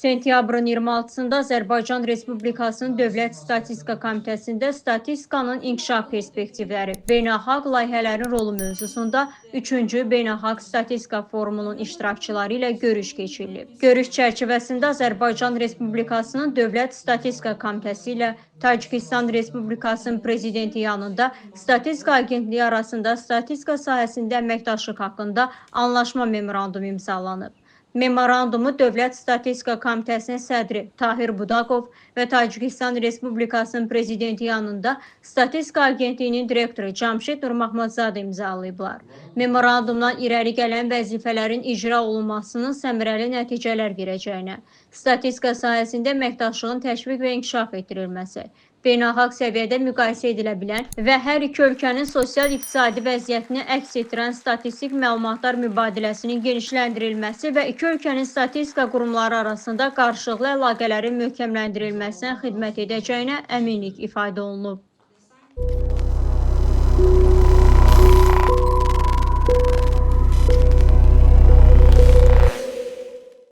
Sentyabrın 26-sında Azərbaycan Respublikasının Dövlət Statistika Komitəsində statistikanın inkişaf perspektivləri, beynəlxalq layihələrin rolu mövzusunda 3-cü Beynəlxalq Statistika Forumunun iştirakçıları ilə görüş keçirilib. Görüş çərçivəsində Azərbaycan Respublikasının Dövlət Statistika Komitəsi ilə Tacikistan Respublikasının Prezidenti yanında Statistika Agentliyi arasında statistika sahəsində əməkdaşlıq haqqında anlaşma memorandumu imzalanıb. Memorandumu Dövlət Statistika Komitəsinin sədri Tahir Budaqov və Tacikistan Respublikasının Prezidenti yanında Statistika Agentliyinin direktoru Cəmşid Nurmahmadzadə imzalayıblar. Memorandumdan irəli gələn vəzifələrin icra olunmasının səmərəli nəticələr verəcəyinə, statistika sahəsində əməkdaşlığın təşviq və inkişaf etdirilməsi, beynəlxalq səviyyədə müqayisə edilə bilən və hər iki ölkənin sosial-iqtisadi vəziyyətini əks etdirən statistik məlumatlar mübadiləsinin genişləndirilməsi və iki ölkənin statistika qurumları arasında qarşılıqlı əlaqələrin möhkəmləndirilməsinə xidmət edəcəyinə əminlik ifadə olunub.